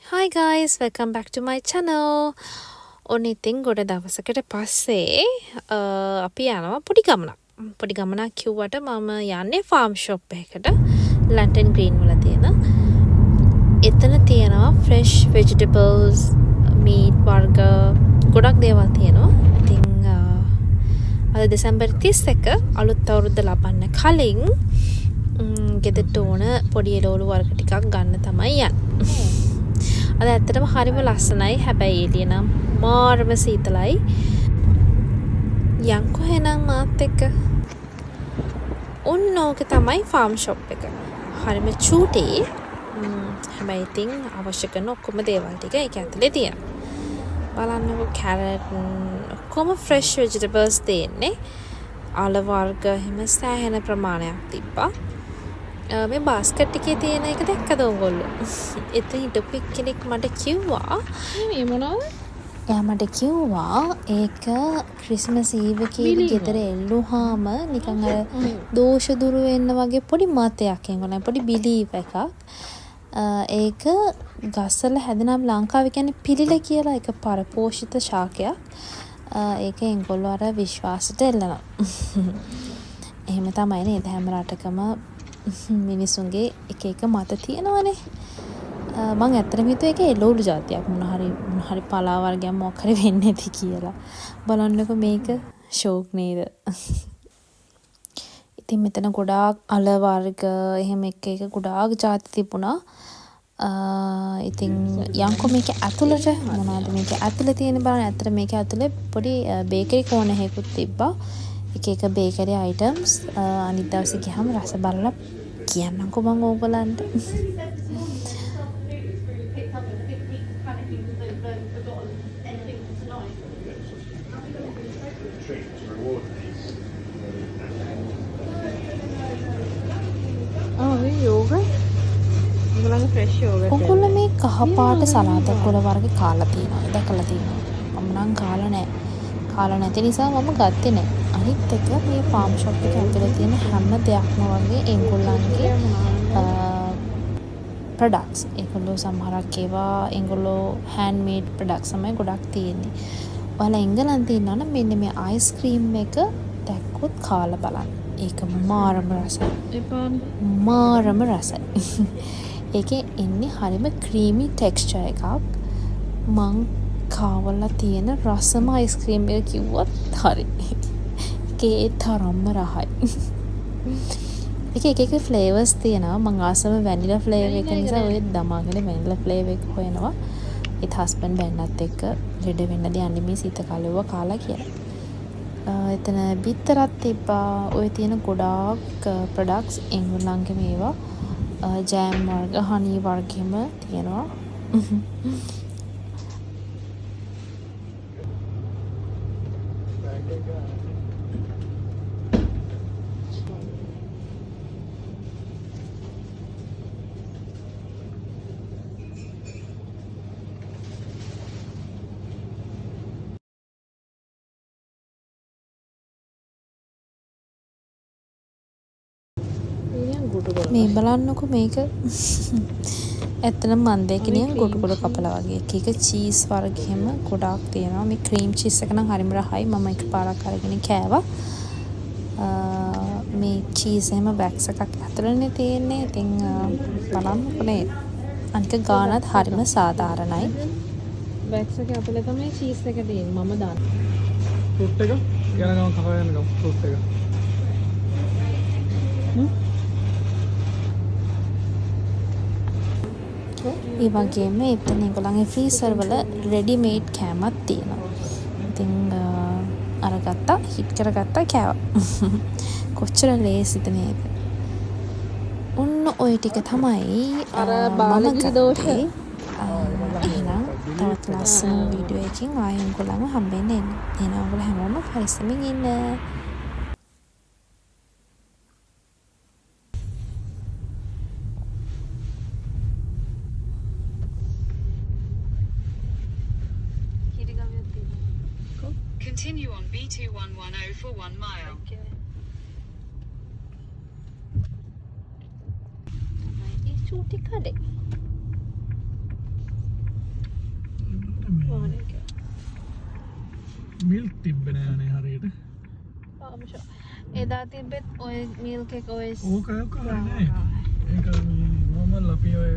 Hi guys, welcome back to my channel. ඔන්න ඉතින් ගොඩ දවසකට පස්සේ අපි යනවා පොඩි ගමනක්. පොඩි ගමනක් කිව්වට මම යන්නේ ෆාම් ෂොප් එකකට, ලන්ටන් ග්‍රීන් වල තියෙන. එතන තියෙනවා ෆ්‍රෙෂ් වෙජිටබල්ස්, මීට් වර්ග ගොඩක් දේවල් තියෙනවා. ඉතින් අද දෙසැම්බර් 31, අලුත් අවුරුද්ද ලබන්න කලින් ගෙදරට ඕන පොඩි එළවලු වර්ග ටිකක් ගන්න තමයි යන්නේ. අද ඇත්තටම හරිම ලස්සනයි. හැබැයි එළිය නම් මාරම සීතලයි. යන්කෝ එහෙනම් මාත් එක්ක. ඔන්න ඕක තමයි ෆාම් ෂොප් එක. හරිම චූටි. හැබැයි ඉතින් අවශ්‍ය කරන ඔක්කොම දේවල් ටික ඒක ඇතුලේ තියෙනවා. බලන්නකෝ, කැරට් ඔක්කොම ෆ්‍රෙෂ් වෙජිටබල්ස් තියෙන්නේ. අල වර්ග එහෙම සෑහෙන ප්‍රමාණයක් තිබ්බා. මේ බාස්කට් එකේ තියෙන එක දැක්කද ඔයගොල්ලෝ? එතන හිටපු එක්කෙනෙක් මට කිව්වා. මේ මොනවද? එයා මට කිව්වා ඒක ක්‍රිස්මස් ඊව් එකේ ගෙදර එල්ලුවාම නිකන් අර දෝෂ දුරු වෙන්න වගේ පොඩි මතයක් ඒගොල්ලන්, පොඩි බිලීව් එකක්. ඒක ගස්වල හැදෙන, ලංකාවේ කියන්නේ පිළිල කියලා, ඒක පරපෝෂිත ශාකයක්. ඒක ඒගොල්ලෝ අර විශ්වාසයට එල්ලනවා. එහෙම තමයි නේද, හැම රටකම මිනිසුන්ගේ එක එක මත තියෙනවනේ. මං ඇත්තටම හිතුවේ ඒක එළවලු ජාතියක්, මොන හරි මොන හරි පලා වර්ගයක් මොකක් හරි වෙන්නේ නැති කියලා. බලන්නකෝ මේක ෂෝක් නේද? ඉතින් මෙතන ගොඩාක් අල වර්ග එහෙම එක එක ගොඩාක් ජාති තිබුණා. ඉතින් යන්කෝ මේක ඇතුළට, මොනවද මේක ඇතුළේ තියෙන බලන්න. ඇත්තට මේක ඇතුළේ පොඩි බේකරි කෝනර් එකකුත් තිබ්බා. එක එක බේකරි අයිටම්ස්. අනිත් දවසේ ගියාම රස බලලා කියන්නම්කෝ මං ඕගොල්ලන්ට. ආ, මේ යෝගට්. ඒගොල්ලන්ගේ ෆ්‍රෙෂ් යෝගට්. ඔයගොල්ලෝ මේ කහ පාට සලාද කොළ වර්ග කාලා තියෙනවද? දැකලා තියෙනවද? මම නම් කාලා නෑ. කාලා නැති නිසා මම ගත්තේ නෑ. අනිත් එක මේ ෆාම් ෂොප් එක ඇතුලේ තියෙන හැම දෙයක්ම වගේ ඒගොල්ලන්ගේ ප්‍රොඩක්ට්ස්. ඒගොල්ලෝ සමහරක් ඒවා ඒගොල්ලෝ හෑන්ඩ් මේඩ් ප්‍රොඩක්ට්ස් තමයි ගොඩක් තියෙන්නේ. ඔයාලා එංගලන්තේ ඉන්නවා නම් මෙන්න මේ අයිස්ක්‍රීම් එක දැක්කොත් කාලා බලන්න. ඒක මාරම රසයි. මාරම රසයි. ඒකේ එන්නේ හරිම ක්‍රීමි ටෙක්ස්චර් එකක්. මං කාවලා තියෙන රසම අයිස්ක්‍රීම් එක කිව්වොත් හරි. ඒකේ ඒ තරම්ම රහයි. ඒක එක එක ෆ්ලේවර්ස් තියෙනවා. මං ආසම වැනිලා ෆ්ලේවර් එක නිසා ඔය දමාගෙන වැනිලා ෆ්ලේවර් එක හොයනවා. ඒත් හස්බන්ඩ් බැන්නත් එක්ක ලෙඩ වෙන්නද යන්නේ මේ සීත කාලේ ඔවා කාලා කියලා. එතන බිත්තරත් තිබ්බා. ඔය තියෙන ගොඩාක් ප්‍රොඩක්ට්ස් ඒගොල්ලන්ගේ මේවා ජෑම් වර්ග, හනි වර්ග එහෙම තියෙනවා. මේ බලන්නකෝ මේක. ඇත්තටම මං දැක්කේ නිකන් ගොටු කොළ කපලා වගේ. එක එක චීස් වර්ග එහෙම ගොඩාක් තියෙනවා. මේ ක්‍රීම් චීස් එක නම් හරිම රහයි. මම එකපාරක් අරගෙන කෑවා. මේ චීස් එහෙම වැක්ස් එකක් ඇතුළේනේ තියෙන්නේ. ඉතින් බලන්නකෝ නේද. අනික ගානත් හරිම සාධාරණයි. වැක්ස් එක ඇතුලේ තමයි චීස් එක තියෙන්නේ. මම දන්නේ. ෆෘට් එක ගැන ගමන් කතා කරන්න ගමු ෆෘට් එක. ඒ වගේම එතන ඒගොල්ලන්ගේ ෆ්‍රීසර් වල රෙඩි මේඩ් කෑමක් තියෙනවා. ඉතින් අරගත්තා, හීට් කරගත්තා, කෑවා. කොච්චර ලේසිද නේද? ඔන්න ඔය ටික තමයි අර මම බාලගිරි දෝෂ. ගත්තේ. එහෙනම් තවත් ලස්සන වීඩියෝ එකකින් ආයෙ ඔයගොල්ලන්ව හම්බෙන්න එන්න. එහෙනම් ඔයගොල්ලෝ හැමෝම පරිස්සමින් ඉන්න. Continue on B2110 for 1 mile. චූටි කඩේ. මිල්ක් තිබ්බේ නෑනේ හරියට. එදා තිබ්බෙත් ඔය මිල්ක් එක ඔය ඕක ඔක හරි නෑ. ඒක නෝමල් අපි ඔය